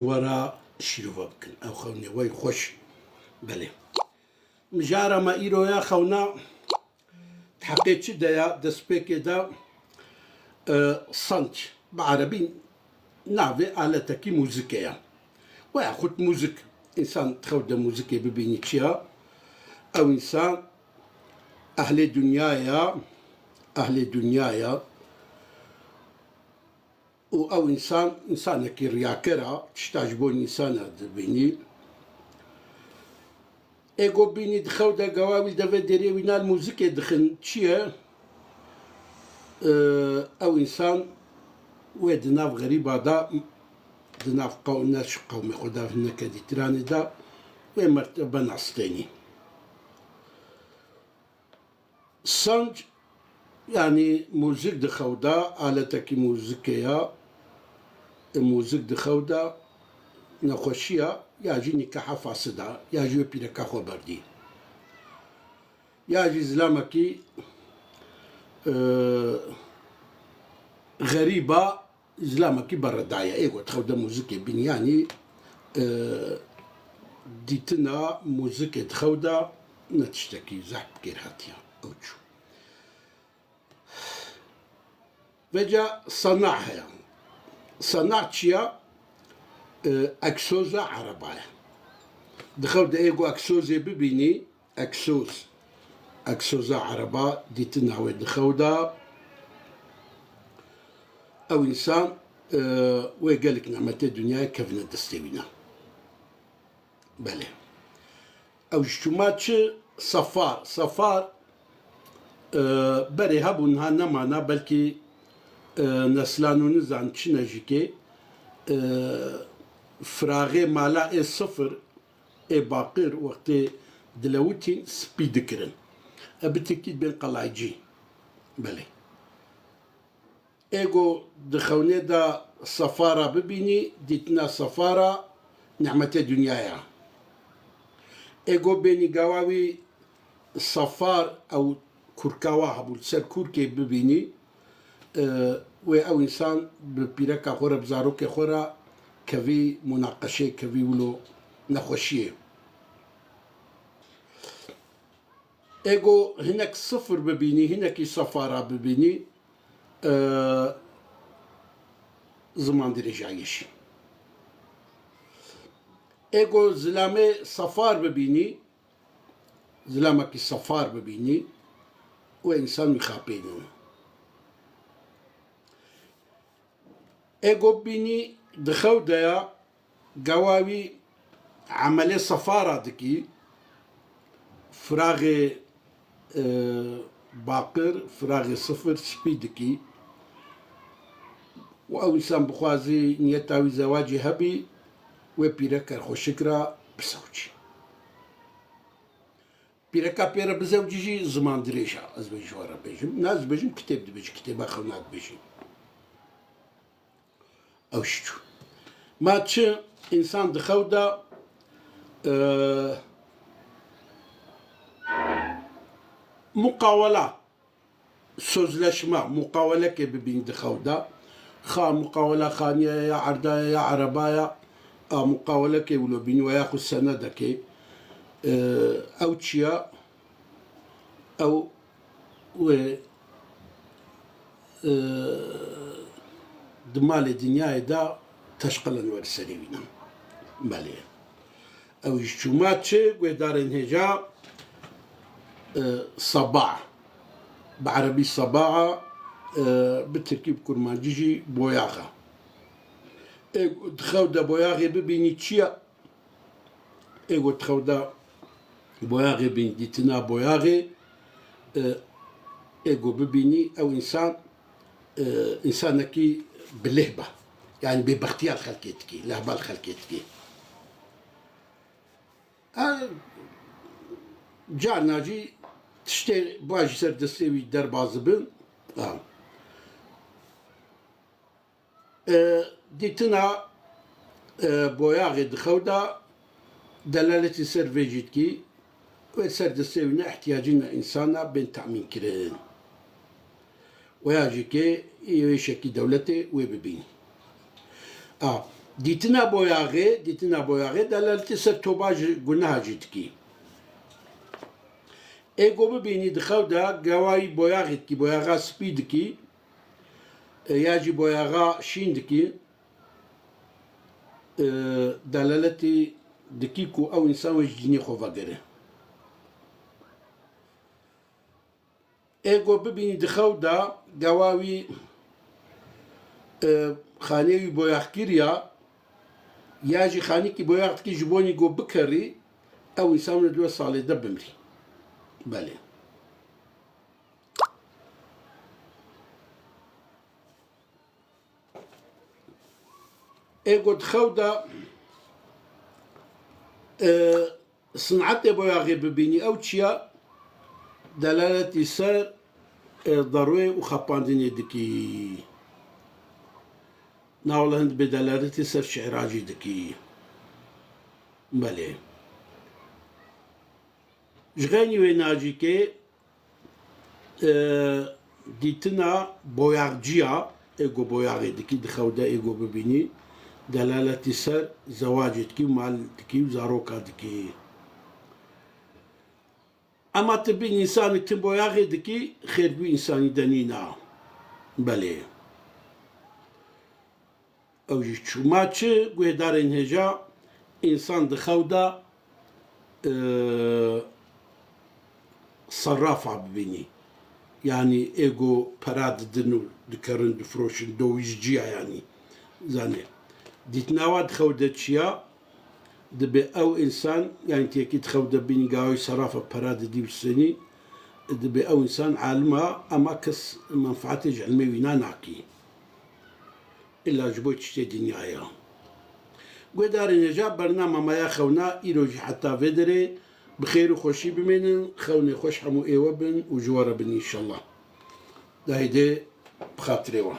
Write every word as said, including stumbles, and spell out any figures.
wera şîrova bikin. Ew xewnê wey xweş. Belê. Mijara me îro ya xewna di heqê çi de ya, destpêkê de, e, sanc, bi erebî navê aletekî muzikê ya. Weya xut muzik, însan di xew de muzikê bibînî çi ya? Ew însan ehlê dinyayê ya, ehlê dinyayê ya. Û ew însan, însanekî riyaker a, tişta ji bo însan a dibînî. Ê go bînî di xew de gawa wî devê derê wî nal muzikê dixin. Çi ye? Ee, ew însan wê di nav xerîba de, di nav qew-, ne ji qewmê xwe de, ne kedîtiranê de wê mertebe nastênî. Sanc, yanî muzîk di xew de, aletekî muzîkê ya, e, muzîk di xew de nexweşiya, ya jî nîkaha fasida, ya jî wê pîreka xwe berdî. Ya jî zilamekî, e, xerîba, zilamekî berredaye. Ê got xew de muzikê bînî, yanî, e, dîtina muzikê di xew de ne tiştekî zehf bi kêr hatiye. Ew çû. Veca sena heye. Sena çi ya? E, egsoza ereba ye. Di xew de ê got egsozê bibînî, egsoz, egsoza ereba dîtina wê di xew de. Ew însan, e, wê gelek nimetê dinyayê kevine destê wî ne. Belê. Ew ji çûma çi? Sefar. Sefar, e, berê hebû, niha nemana, belkî, e, nesla nû nizan çi ne jî kê, e, firaxê mala ê sifir, ê baqir wextê dilewitîn spî dikirin. E, bi tirkî dibên qalaycî. Belê. Ê go di xewnê de sefara bibînî, dîtina sefara nimetê dinyaya. Ê go bênî gawa wî sefar ew kurka wa hebû, li ser kurkê bibînî, e, wê ew însan bi pîreka xwe re, bi zarokê xwe re kevî munaqeşê, kevî wilo nexweşiyê. Ê go hinek sifir bibînî, hinekî sefara bibînî, e, ziman dirêjayê jî. Ê go zilamê sefar bibînî, zilamekî sefar bibînî, wê însan wî xapênî. Ê go bînî di xew de ya, gawa wî emelê sefara dikî, firaxê, e, baqir, firaxê sifir spî dikî. Û ew însan bixwazî niyeta wî zewacî hebî, wê pîreke xweşik ra bisewcî. Pîreka pê re bizewcî jî ziman dirêj e, ez vê ji we re bêjim. Na ez dibêjim kitêb dibêjî, kitêba xewna dibêjî. Ew jî çû. Ma çi însan di xew de, e, muqawela, sözleşme, muqawelekê bibîn di xew de. Xa muqawela xaniye ya, erdaya ya, erebaya, a muqawelekê wilo bînî we yaxud senedekê. E, ew çi ye? Ew wê, e, di malê dinyayê de teşqelen wer serê wî ne. Belê. Ew ji çûma çi guhdarên hêja, e, seba. Bi erebî seba, e, bi tirkî, bi kurmancî jî boyax e. Ê di xew de boyaxê bibînî çi ye? Ê go di xew de boyaxê bîn, dîtina boyaxê, e, ê go bibînî ew însan, e, însanekî bi lêh be. Yanî bêbextiya li xelkê dikî, lehba li xelkê dikî. E, carna jî tiştê baş ji ser destê wî derbas dibin. Ha. E, dîtina, e, boyaxê di xew de delaletî ser vê jî dikî, wê ser destê wî ne ihtiyacîna însana bên temîn kirin. Weya jî kê wê şekî dewletê wê bibîn. A, Dîtina boyaxê, dîtina boyaxê delaletî ser toba ji guneha jî dikî. Ê ku bibînî di xew de gewayî boyaxê dikî, boyaxa spî dikî, e, ya jî boyaxa şîn dikî, e, delaletî dikî ku ew însan wê ji dînê xwe vegere. Ê ku bibînî di xew de gewa wî, e, xanê wî boyax kiriya, ya jî xanîkî boyax dikî ji bonî ku bikerî, ew însan wê di wê salê de bimirî. Belê. Ê ku di xew de, e, sinetê boyaxê bibînî, ew çi ya? Delaletî ser, e, derwê û xapandinê dikî. Na wele hin dibê delaletî ser şi'ra jî dikî. Belê. Ji xeynî wê nacîkê, e, dîtina boyaxciya, ê ku boyaxê dikî, di xew de ê ku bibînî, delaletî ser zewacê dikî û mal dikî û zaroka dikî. Ema tu bîn însanek tim boyaxê dikî, xêr bi însanî de nîna. Belê. Ew jî çû. Ma çi guhdarên hêja, însan di xew de, e, serrafa bibînî. Yanî ê ku pera didin û dikerin, difiroşin, dowîzciya yanî. Zanê. Dîtina wa di xew de çi ya? Dibê ew însan, yanî tu yekî di xew de bînî gawî serrafa pera didî û senî, dibê ew însan alim a, ema kes menfaetê ji ilmê wî nanakî. Îlla ji bo tiştê dinyayê ya. Guhdarên hêja, bernama me ya xewna îro jî heta vê derê bi xêr û xweşî bimênin, xewnê xweş hemû ê we bin û ji we re bin înşellah. Dahîdê bi xatirê we.